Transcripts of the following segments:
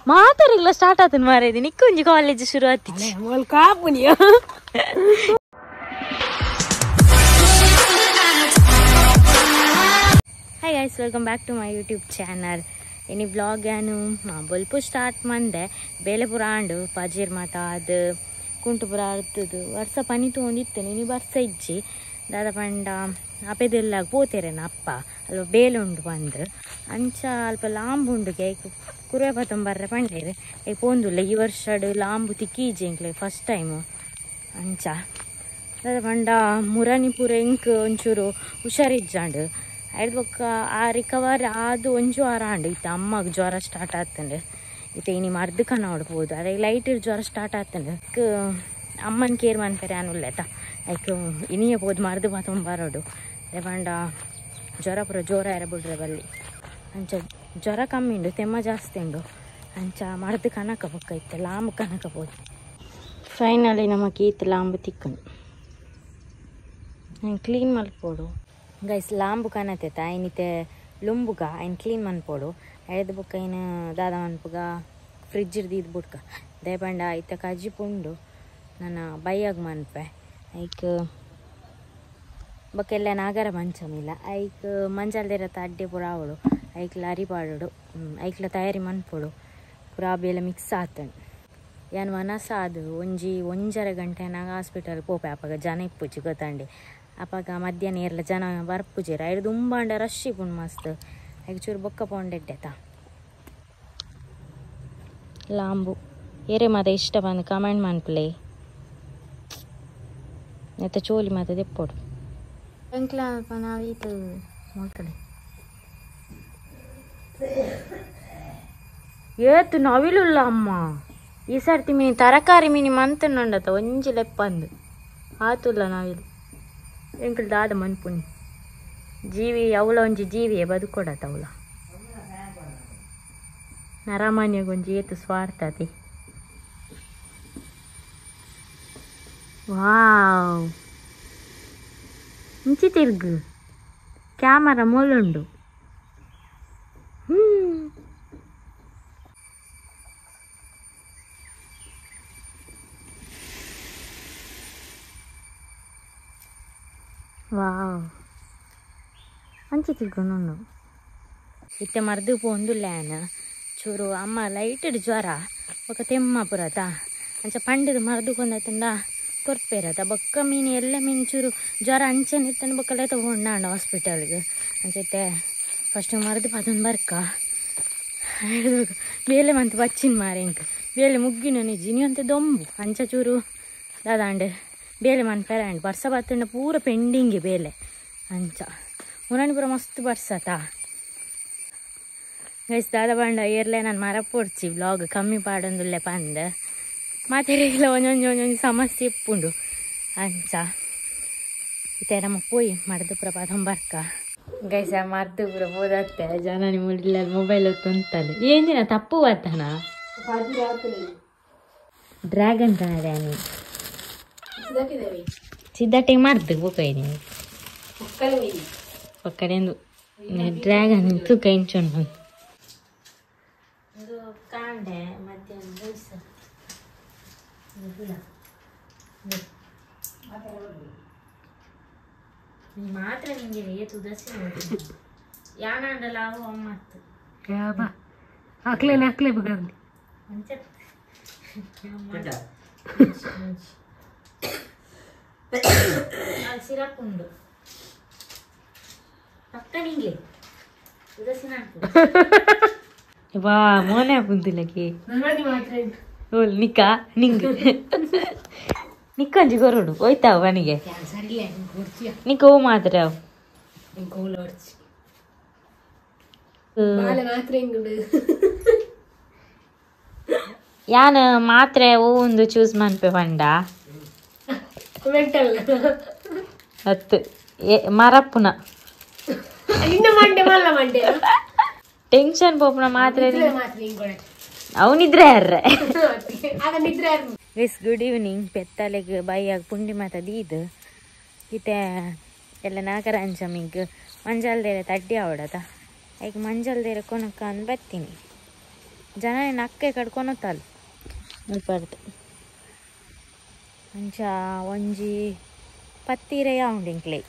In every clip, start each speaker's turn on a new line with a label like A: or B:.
A: ಮಾತಾರಿಗ್ಲ start ಆತನ ಮಾರೇದಿ ನಿಕ್ಕೊಂಜಿ college ಶುರು ಆತಿಚ್ಚಿ
B: ಕಾಪುನಿಯ.
A: Hi guys, welcome back to my YouTube channel. ಇನಿ vlog ಏನು ಬೊಲ್ಪು ಸ್ಟಾರ್ಟ್ ಮಂದೆ ಬೇಲೆಪುರ ಆಂಡು ಪಜೀರ್ ಮಾತ ಅದು ಕುಂಟುಪುರ ಅರ್ತದು ವರ್ಷ ಪನಿ ತೊಗೊಂಡಿತ್ತು ಇನಿ ಬರ್ಸ ಇಜ್ಜಿ ದಾದ ಪಂಡ ಅಪೆದೆಲ್ಲ ಪೋತೇರೇನ ಅಪ್ಪ ಅಲ್ಪ ಬೇಲೆ ಉಂಡು ಬಂದು ಅಂಚ ಅಲ್ಪ ಲಾಂಬು ಉಂಡು ಕೇಕ್ ಕುರುವೆ ಪತ್ತೊಂಬರ್ರೆ ಪಂಡೇರು ಏ ಪೋಂದುಲ್ಲ ಈ ವರ್ಷಡ್ ಲಾಂಬು ತಿಕ್ಕೀಜಿ ಎಂಕ್ಲೆ ಫಸ್ಟ್ ಟೈಮು. ಅಂಚ ದಾದ ಪಂಡ ಮುರನಿ ಪೂರ ಎಂಕ್ ಒಂಚೂರು ಹುಷಾರಿಜ್ಜಾಂಡು ಐದು ಬೊಕ್ಕ ಆ ರಿಕವರ್ ಆದು ಒಂಜು ವಾರ ಆಂಡು ಇತ್ತ ಅಮ್ಮಗ್ ಜ್ವರ ಸ್ಟಾರ್ಟ್ ಆತಂಡು ಇತ್ತ ಇನಿ ಮರ್ದು ಕಣ ಹೊಡ್ಬೋದು ಅದೇ ಲೈಟ್ ಜ್ವರ ಸ್ಟಾರ್ಟ್ ಆತಂಡು ಅಮ್ಮನ ಕೇರ್ ಮನ್ಪೆರೆ ಅನುಲ್ಲೇತ ಐಕ್ ಇನಿಯೇ ಪೋದು ಮರ್ದು ಬರೋಡು ಅದೇ ಪಂಡ ಜ್ವರ ಪೂರ ಜೋರ ಎರ ಬಿಡ್ರೆ ಬಲ್ಲಿ ಅಂಚ ಜ್ವರ ಕಮ್ಮಿ ಉಂಡು ತೆಮ್ಮ ಜಾಸ್ತಿ ಉಂಡು ಅಂಚ ಮರ್ದು ಕನಕ ಬೊಕ್ಕ ಇತ್ತೆ ಲಾಂಬು ಕನಕ ಪೋದು. ಫೈನಲಿ ನಮಗೆ ಈತ ಲಾಂಬು ತಿಕ್ಕಂಡು ನಾನು ಕ್ಲೀನ್ ಮಲ್ಪೋಡು ಗೈಸ್. ಲಾಂಬು ಕನತೇತ ಐನಿತೆ ಲುಂಬುಗ ಐನ್ ಕ್ಲೀನ್ ಮನ್ಪೋಡು ಐದು ಬೊಕ್ಕ ಐನ್ ದಾದ ಮನ್ಪುಗ ಫ್ರಿಜ್ ಇರ್ದು ಬುಡ್ಕ ದಯಪಂಡ ಇತ್ತ ಕಜ್ಜಿ ಪುಂಡು ನನ್ನ ಬೈಯಾಗ ಮನ್ಪೆ ಐಕ್ ಬೊಕ್ಕ ಎಲ್ಲ ನಾಗರ ಮಂಚಮಿಲ್ಲ ಐಕ್ ಮಂಜಲ್ದಿರತ್ತ ಅಡ್ಡೆ ಪೂರ ಅವಳು ಐಕ್ಲ ಅರಿ ಪಾಡೋಡು ಐಕ್ಲ ತಯಾರಿ ಮನ್ಪೋಡು ಪೂರಾ ಬೇಲೆ ಮಿಕ್ಸ್ ಆತಂಡು ಯಾನ್ ವನಸ ಅದು ಒಂಜಿ ಒಂಜರೆ ಗಂಟೆ ನಾಗ ಹಾಸ್ಪಿಟಲ್ ಪೋಪೆ ಅಪಗ ಜನ ಇಪ್ಪುಜಿ ಗೊತ್ತಂಡಿ ಅಪಗ ಮಧ್ಯಾಹ್ನ ಏರ್ಲ ಜನ ಬರ್ಪುಜೆರ್ ಐದು ದುಂಬಾಂಡ ರಶ್ ಇಪ್ಪುಂಡು ಮಸ್ತ್ ಐಕ್ ಚೂರು ಬೊಕ್ಕ ಪೋಂಡೆಡ್ಡೆತ ಲಾಂಬು ಏರೆ ಮಾತ ಇಷ್ಟ ಬಂದು ಕಮೆಂಟ್ ಮನ್ಪುಲೆ ನೆತ್ತ ಚೋಲಿ ಮಾತ ದೆಪ್ಪೋಡು ಎಂಕ್ಲ ನಾವೀತು ಮಕ್ಕಳೆ ಏತು ನವಿಲುಲ್ಲ ಅಮ್ಮ ಈ ಸರ್ತಿ ಮೀನಿ ತರಕಾರಿ ಮೀನಿ ಮಂತನುಂಡತ ಒಂಜಿ ಲೆಪ್ಪಂದು ಆತುಲ್ಲ ನವಿಲು ಎಂಕಲ್ ದಾದ ಮನ್ಪುನಿ ಜೀವಿ ಅವಳ ಒಂಜಿ ಜೀವಿಯೇ ಬದುಕೊಡತ ಅವಳ ನರಮಾನ್ಯಗೊಂಜಿ ಏತು ಸ್ವಾರ್ಥತೆ. ವಾವ್ ಇಂಚಿ ತಿರ್ಗು ಕ್ಯಾಮರಾ ಮೊಲುಂಡು. ವಾವ್ ಅಂಚಿ ತಿರ್ಗುನು ಇತ್ತೆ ಮರ್ದು ಪೋಂದುಲ್ಲೇನ ಚೂರು ಅಮ್ಮ ಲೈಟೆಡ್ ಜ್ವರ ಬೊಕ್ಕ ತೆಮ್ಮ ಪುರತ ಅಂಚ ಪಂಡದ ಮರ್ದು ಕೊಂದತಂಡ ಕೊರ್ಪೇರತ ಬೊಕ್ಕ ಮೀನು ಎಲ್ಲ ಮೀನು ಚೂರು ಜ್ವರ ಅಂಚನೆ ಇತ್ತಂದು ಬೊಕ್ಕಲೇ ತಗೊಂಡಾಂಡ ಹಾಸ್ಪಿಟಲ್ಗೆ ಅಂಚೈತೆ ಫಸ್ಟ್ ಮರ್ದು ಪದೊಂದು ಬರ್ಕ ಬೇಲೆ ಮಂತ್ ಬಚ್ಚಿನ ಮಾರೆ ಇಂಕ್ ಬೇಲೆ ಮುಗ್ಗಿನ ನಿಜಿ ನೀವು ಅಂತೆ ದೊಂಬು ಅಂಚ ಚೂರು ದಾದಾಂಡ್ ಬೇಲೆ ಮನ್ಪೆರ ಅಂಡ್ ಬರ್ಸ ಬತ್ತಂಡ ಪೂರ ಪೆಂಡಿಂಗ್ ಬೇಲೆ ಅಂಚ ಮುರಾಣಿ ಪೂರ ಮಸ್ತ್ ಬರ್ಸತ ಗೈಸ್. ದಾದ ಬಂಡ ಏರ್ಲೆ ನಾನು ಮರ ಪೋಡ್ಚಿ ವ್ಲಾಗ್ ಕಮ್ಮಿ ಪಾಡೊಂದುಲ್ಲೆ ಪಂದ್ ಮಾತೆರೆಗಿಲ್ಲ ಒಂಜೊಂಜಿ ಒಂಜೊಂಜಿ ಸಮಸ್ಯೆ ಇಪ್ಪುಂಡು ಅಂಚ ಇತ್ತೆ ನಮ್ಮ ಪೋಯಿ ಮರ್ದು ಪೂರ ಪದೊಂಬರ್ಕ ಗೈಸ್. ಆ ಮರ್ದು ಪೂರ ಪೋದತ್ತೆ ಜನ ನಿಮ್ಮ ಮೊಬೈಲ್ ಹೊತ್ತುಂತಲ್ಲ ಏನ್ ದಿನ ತಪ್ಪು ಬತ್ತನ ಡ್ರ್ಯಾಗನ್ ಕನ್ನಡ ಸಿದ್ಧಟೆ ಮರ್ದು ಬೋಕೈ ನೀವು ಒಕ್ಕಡೆಂದು ಡ್ರ್ಯಾಗನ್ ತೂಕ ಇಂಚೊಂಡು ಕಾಂಡೆ ಮಧ್ಯಾಹ್ನ ಮಾತ್ರ ನಿಂಗೆ ಏತು ಉದಾಸೀನ ಯಾನಾಂಡಲ ಅವು ಅಮ್ಮತ್ತು
B: ಅಕ್ಲೆ ಅಕ್ಲೆ ಬಗ್ಗಂದು
A: ಸಿರಪ್ ಉಂಡು ಪಕ್ಕ ನಿಂಗೆ ಉದಾಸೀನ ವಾ ಮೋನೆ ಪುಂತಿಲಕ್ಕೆ ಓಲ್ ನಿಕ್ಕ ನಿಂಗ್ ನಿಕ್ಕೊಂಜಿ ಕೊರಡು ಹೋಯ್ತಾವ ಮನೆಗೆ ನಿಕ್ಕ ಹೂ ಮಾತ್ರ ಯಾನ್ ಮಾತ್ರೆ ಒಂದು ಚೂಸ್ ಮನ್ಪೆ ಪಂಡ ಅತ್ತು ಮರಪ್ಪುನ ಟೆನ್ಷನ್ ಪೋಪುನ ಮಾತ್ರೆ ಅವನಿದ್ರೆ ಯಾರ್ರೆ. Guys good evening. ಪೆತ್ತಲೆಗ್ ಬೈಯಾಗ ಪುಂಡಿ ಮಾತ ದೀದ್ ಇತ್ತೆ ಎಲ್ಲ ನಾಗರ ಅಂಚಮಿಗ್ ಮಂಜಲ್ದೇರೆ ತಡ್ಡಿ ಆವಡತ ಐಕ್ ಮಂಜಲ್ದೇರೆ ಕೊನಕ ಅಂದ್ ಬತ್ತೀನಿ. ಜನ ಅಕ್ಕೆ ಕಡ್ಕೊನೊತ್ತಲ್ಲ ಮುಲ್ಪರ್ದು ಅಂಚ ಒಂಜಿ ಪತ್ತೀರೆಯ ಉಂಡು ಇಂಕ್ಲೆ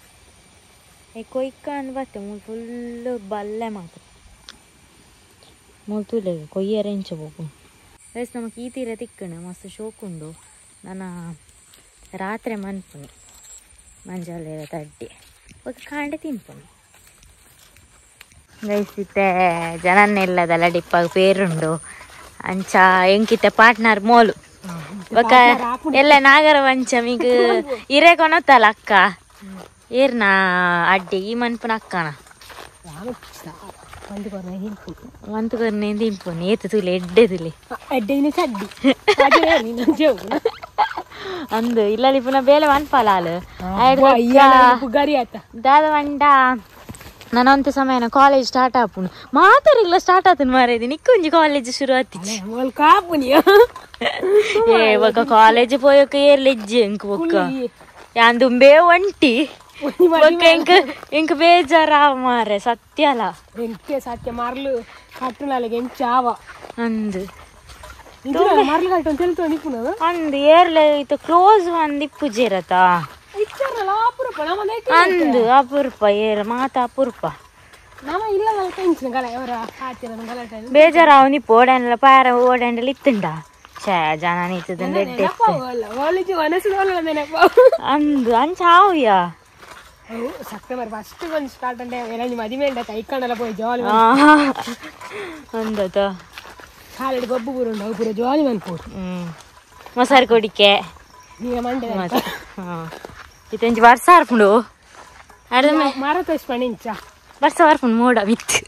A: ಕೊಯ್ಕ ಅಂದ್ ಬತ್ತೆ ಮೂಲು ಫುಲ್ ಬಲ್ಲೆ ಮಾತ್ರ ಮೂಲು ತೂಲೆ ಕೊಯ್ಯರೆ ಇಂಚ ಬೋಪು ರೈಸ್ ನಮಕ್ ಈ ತೀರ ತಿಕ್ಕಣೆ ಮಸ್ತ್ ಶೋಕುಂಡು ನನ್ನ ರಾತ್ರಿ ಮನ್ಪುನಿ ಮಂಜಾಲೆ ತಡ್ಡಿ ఒక ಕಾಂಡೆ ತಿನ್ಪುನಿ ಗೈಸ್ ಇತ್ತೆ ಜನನ್ನೆಲ್ಲದಲ್ಲ ಡಿಪ್ಪಾಗ ಪೇರುಂಡು ಅಂಚ ಎಂಕಿತ್ತೆ ಪಾರ್ಟ್ನರ್ ಮೋಲು ಬೊಕ ಎಲ್ಲ ನಾಗರ ಪಂಚಮಿಗ್ ಇರೆ ಕೊನೊತ್ತಲ್ಲ ಅಕ್ಕ ಏರ್ನ ಅಡ್ಡಿ ಈ ಮನ್ಪುನ ಅಕ್ಕನ ಮಂತು ಕೊರ್ನೆ ತಿನ್ಪುನಿ ಏತು ತುಲೆ ಎಡ್ಡೆ ತುಲೆ ಅಂದು ಇಲ್ಲಲ್ಲಿ ಪುನಃ ಬೇಲೆ ಮನ್ಪಾಲ ಆಲು ದಾದ ಮಂಡ ನಾನೊಂದು ಸಮಯನ ಕಾಲೇಜ್ ಸ್ಟಾರ್ಟ್ ಆಪುನು ಮಾತಾಡಿಲ್ಲ ಸ್ಟಾರ್ಟ್ ಆತನು ಮಾರೇದಿ ನಿಕ್ಕೊಂಜಿ ಕಾಲೇಜ್ ಶುರು ಆತಿಚ್ಚಿ ಏ ಒಕ್ಕ ಕಾಲೇಜ್ ಪೋಯೊಕ್ಕ ಏರ್ಲೆಜ್ಜೆ ಇಂಕ್ ಒಕ್ಕ ಯಾಂದುಂಬೇ ಒಂಟಿ ಒಕ್ಕ ಇಂಕ್ ಇಂಕ್ ಬೇಜಾರ ಮಾರೆ ಸತ್ಯಲ
B: ಎಂಕೆ ಸತ್ಯ ಮಾರ್ಲು ಕಟ್ಟುನಾಲಿಗೆ ಎಂಚಾವ
A: ಅಂದು
B: ಮಾರ್ಲು ಕಟ್ಟು ಅಂತ ಹೇಳ್ತು ನಿಪ್ಪುನ
A: ಅಂದು ಏರ್ಲೆ ಇತ್ತು ಕ್ಲೋಸ್ ಒಂದ್ ಇಪ್ಪುಜಿರತ ಅಂದು ಅಪರೂಪ ಏರ್ ಮಾತ ಅಪರೂಪ ಬೇಜಾರ ಅವನಿಪ್ಪ ಓಡಾಂಡಲ ಪಾರ ಓಡಾಂಡಲ ಇತ್ತುಂಡ ಛೇ ಜನ ನಿಂತದ ಅಂದು ಅಂಚ ಆವ್ಯ ಅಂದತ ಮೊಸರು ಕೊಡಿಕೆ ಇತ್ತೊಂಜಿ ವರ್ಷ ಆರ್ಪುಂಡು ವರ್ಷ ಬರ್ಪುಂಡು ಮೋಡ ಬಿತ್ತು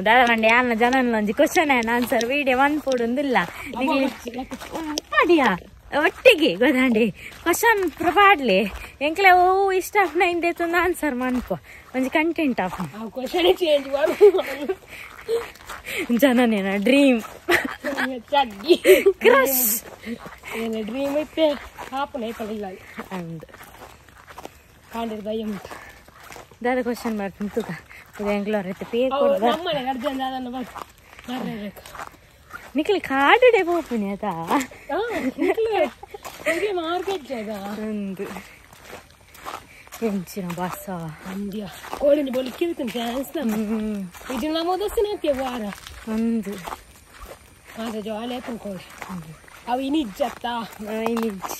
A: ದಾದ ಮಂಡೆ ಯಾನ ಜನನ ಒಂಜಿ ಕ್ವಶನ್ ಆನ್ಸರ್ ವಿಡಿಯೋ ಮನ್ಪೊಡುಂದಿಲ್ಲ ಮಾಡಿಯಾ ಒಟ್ಟಿಗೆ ಗೊತ್ತಾಂಡಿ ಕ್ವಶನ್ ಪ್ರಪಾಡ್ಲಿ ಎಂಕ್ಲೆ ಓ ಇಷ್ಟ ಆಪ್ನ ಇಂದೇತೊಂದು ಆನ್ಸರ್ ಮನ್ಪು ಒಂಜಿ ಕಂಟೆಂಟ್ ಆಪ್ ಜನನೇನ ಡ್ರೀಮ್ ಕ್ರಶ್
B: ಡ್ರೀಮ್ ಇತ್ತೆ
A: ಅಂದು
B: ಕಾಂಡೆಡ್ ಭಯ ಉಂಟು
A: ದಾದ ಕ್ವಶನ್ ಮಾಡ್ತೀನಿ ತೂಕ ಇದು ಎಂಕ್ಲೋರ್ ಐತೆ ಪೇ ಕೊಡ್
B: ನಮ್ಮನೆ ಅರ್ಜೆಂಟ್ ಅದನ್ನು ಬರ್ಬೇಕು
A: ನಿಕ್ಲಿ ಕಾಡುಡೆ ಪೋಪುನಿ ಆತಾ
B: ಮಾರ್ಕೆಟ್ ಜಾಗ
A: ಅಂದು ಎಂಚಿನ ಬಸ್ಸ
B: ಅಂದ್ಯ ಕೋಳಿನ ಬೊಲಿಕ್ಕೆ ಚಾನ್ಸ್ ನಮ್ಮ ಇದು ನಮ್ಮ ದೋಸ್ತಿನ ವಾರ
A: ಅಂದು
B: ಮಾತ್ರ ಜಾಲಿ ಆಯ್ತು ಕೋಳಿ ಅವು ಇನಿಜ್ಜತ್ತ
A: ಇನಿಜ್ಜಿ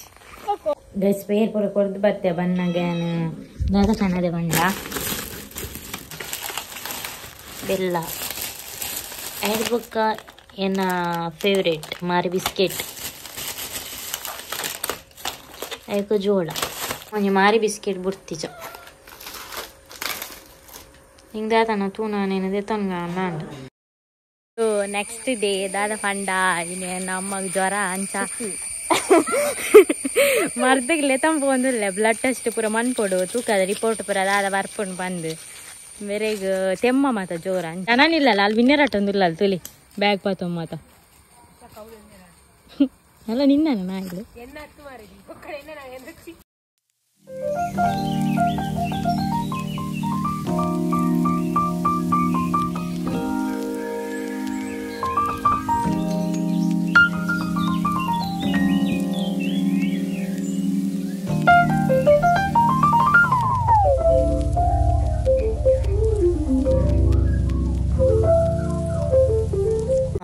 A: ಗೈಸ್ ಪೇರ್ ಪೂರ ಕೊರ್ದು ಬತ್ತೆ ಬನ್ನಾಗ ದಾದ ಸಣ್ಣದೆ ಬಂಡ ಬೆಲ್ಲ ಐದು ಬೊಕ್ಕ ಎನ್ನ ಫೇವ್ರೇಟ್ ಮಾರಿ ಬಿಸ್ಕೆಟ್ ಐಕು ಜೋಳ ಒಂಜಿ ಮಾರಿ ಬಿಸ್ಕೆಟ್ ಬುಡ್ತಿಜ ಹಿಂಗೆ ದಾದನ ತೂನ ನೇನದೆ ತೊಂಗ ನಾಂಡು ನೆಕ್ಸ್ಟ್ ಡೇ ದಾದ ಪಂಡ ಇನ್ನು ನಮ್ಮಗ್ ಜ್ವರ ಅಂಚ ಮರ್ದಿಗ್ಲೆ ತಂಪು ಒಂದಿಲ್ಲ ಬ್ಲಡ್ ಟೆಸ್ಟ್ ಪೂರ ಮನ್ಪೊಡು ತೂಕದ ರಿಪೋರ್ಟ್ ಪೂರ ದಾದ ಬರ್ಪುಂಡು ಬಂದು ಬೇರೆಗ್ ತೆಮ್ಮ ಮಾತ ಜೋರ ನಾನಿಲ್ಲಲ್ಲ ಅಲ್ಲಿ ವಿನ್ಯರಾಟ ಒಂದಿಲ್ಲ ಅಲ್ಲಿ ತುಲಿ ಬ್ಯಾಗ್ ಪಾತಮ್ಮ ಮಾತ ಅಲ್ಲ ನಿನ್ನ ನಾಯಿಲು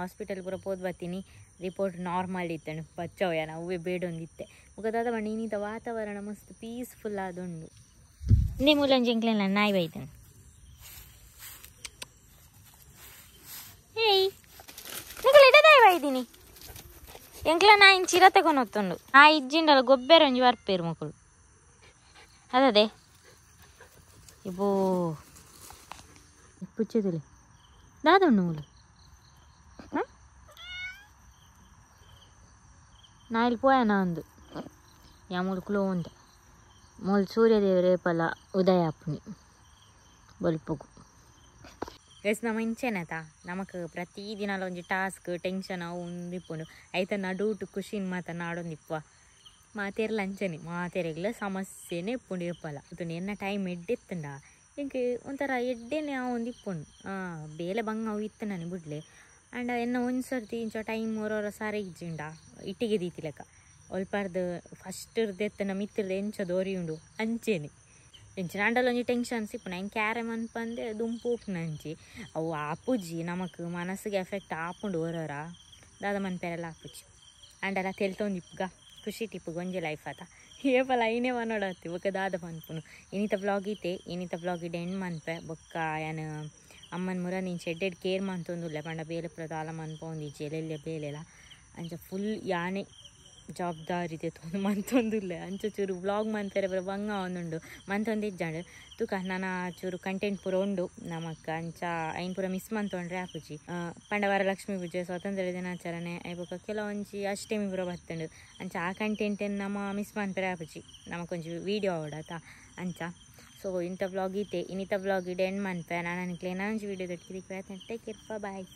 A: ಹಾಸ್ಪಿಟಲ್ ಪೂರ ಪೋದು ಬರ್ತೀನಿ ರಿಪೋರ್ಟ್ ನಾರ್ಮಲ್ ಇತ್ತಣು ಬಚ್ಚವಯ ನಾವೇ ಬೇಡೊಂದಿತ್ತೆ ಮುಖದಾದ ಬಣ್ಣ ಇನ್ನಿತ ವಾತಾವರಣ ಮಸ್ತ್ ಪೀಸ್ಫುಲ್ ಆದುಂಡು ಇಂದೇ ಮೂಲಂಜಿ ಎಂಕ್ಲೆಲ್ಲ ನಾಯಿ ಬೈತನು ಏಯ್ ನಿಕುಲು ಇಡ ನಾಯಿ ಬೈದಿನಿ ಎಂಕ್ಲ ನಾಯಿನ ಚಿರತೆ ಕೊನೊತ್ತುಂಡು ನಾಯಿ ಇಜ್ಜಿಂಡಲ ಗೊಬ್ಬರ ಒಂಜಿ ಬರ್ಪೇರು ಮಕ್ಕಳು ಅದದೇ ಇಬೋ ಪುಚ್ಚದಿಲ್ಲ ದಾದುಂಡು ಮೂಲು ನಾ ಇಲ್ಲಿ ಪೋಯನ ಅಂದು ಯಾ ಮೂಲು ಕ್ಲೋ ಉಂದು ಮೂಲು ಸೂರ್ಯದೇವರೇ ಪಲ ಉದಯ ಆಪುನಿ ಬೊಲ್ಪುಗು ಗೈಸ್ ನಮ್ಮ ಇಂಚೆನತ ನಮಕ್ ಪ್ರತಿದಿನ ಒಂಜಿ ಟಾಸ್ಕ್ ಟೆನ್ಷನ್ ಅವು ಉಂದಿಪ್ಪುಂಡು ಐತ ನಡುಟು ಖುಷಿನ್ ಮಾತ ನಾಡೊಂದಿಪ್ಪ ಮಾತೇರ್ಲ ಅಂಚನೆ ಮಾತೆರೆಗ್ಲ ಸಮಸ್ಯೆನೇ ಇಪ್ಪುಂಡು ಇಪ್ಪಲ್ಲ ಅದು ಎನ್ನ ಟೈಮ್ ಎಡ್ಡೆತ್ತುಂಡ ಇಂಕ್ ಒಂಥರ ಎಡ್ಡೆನೆ ಒಂದಿಪ್ಪುಂಡು ಬೇಲೆ ಬಂಗ ಅವು ಇತ್ತು ನಾನು ಬಿಡ್ಲೆ ಆಂಡ ಎನ್ನ ಒಂಜಿ ಸರ್ತಿ ಇಂಚ ಟೈಮ್ ಒರೋರ ಸಾರ ಇಜ್ಜಿಂಡ ಇಟ್ಟಿಗೆ ದೀತಿಲೆಕ್ಕ ಒಲ್ಪಾರ್ದು ಫಸ್ಟ್ ಎತ್ತನ ಮಿತ್ತಿರ್ದು ಎಂಚ ದೋರಿ ಉಂಡು ಅಂಚೆನೆ ಎಂಚಿನ ಆಂಡಲ ಒಂಜಿ ಟೆನ್ಷನ್ ಸಿಪ್ಪುನ ಎಂಕ್ ಕ್ಯಾರೆ ಮನ್ಪಂದೆ ದುಂಪು ಉಪ್ಪುನಂಚಿ ಅವು ಆಪುಜಿ ನಮಕ್ ಮನಸ್ಸಿಗೆ ಎಫೆಕ್ಟ್ ಆಪುಂಡು ಓರೋರ ದಾದ ಮನ್ಪೆರೆಲ್ಲ ಆಪುಜಿ ಆಂಡಲ ತೆಲ್ತೊಂದಿಪ್ಪುಗ ಖುಷಿ ಟಿಪ್ಪುಗ ಒಂಜಿ ಲೈಫ್ ಆತ ಏಪಲ ಐನೇ ಮನೋಡತ್ತಿ ಬೊಕ್ಕ ದಾದ ಪನ್ಪುನು ಇನಿತ ಬ್ಲಾಗ್ ಇತ್ತೆ ಇನಿತ ಬ್ಲಾಗ್ ಇಡೆ ಎಂಡ್ ಮನ್ಪೆ ಬೊಕ್ಕ ಯಾನ್ ಅಮ್ಮನ ಮುರ ನೀನು ಶೆಡ್ಡೆಡ್ ಕೇರ್ ಮಂತೊಂದುಲ್ಲೆ ಪಂಡ ಬೇಲೆ ಪೂರ ದಾಲ ಮನ್ಪೊಂದಿಜ್ಜಿ ಎಲ್ಲೆಲ್ಲ ಬೇಲೆಲ ಅಂಚ ಫುಲ್ ಯಾನೆ ಜವಾಬ್ದಾರಿ ತೊಂದು ಮಂತೊಂದುಲ್ಲೆ ಅಂಚ ಚೂರು ಬ್ಲಾಗ್ ಮನ್ಪೆರೆ ಪೂರ ಬಂಗ ಒಂದುಂಡು ಮಂತೊಂದು ಇಜ್ಜಾಂಡ್ ತುಕ ನನ ಚೂರು ಕಂಟೆಂಟ್ ಪೂರ ಉಂಡು ನಮಕ್ ಅಂಚ ಐನ್ ಪೂರ ಮಿಸ್ ಮಂತೊಂಡ್ರೆ ಆಪುಜಿ ಪಂಡ ವರಲಕ್ಷ್ಮಿ ಪೂಜೆ ಸ್ವಾತಂತ್ರ್ಯ ದಿನಾಚರಣೆ I ಬೊಕ್ಕ ಕೆಲವೊಂಜಿ ಅಷ್ಟಮಿ ಪೂರ ಬತ್ತುಂಡು ಅಂಚ ಆ ಕಂಟೆಂಟ್ ನಮ ಮಿಸ್ ಮನ್ಪೆರೆ ಆಪುಜಿ ನಮಕೊಂಜಿ ವೀಡಿಯೋ ಆವಡತ ಅಂಚ ಸೊ ಇಂಥ ಬ್ಲಾಗ್ ಇತ್ತೆ ಇನ್ನಿತ ಬ್ಲಾಗ್ ಇಡೆ ಎಂಡ್ ಮನ್ಪೆ ನಾನು ನಿಕ್ಲೆ ಒಂಜಿ ವೀಡಿಯೋ ದೊಟ್ಟಿಗೆ ಟೇಕ್ ಕೇರ್ ಬಾಯ್.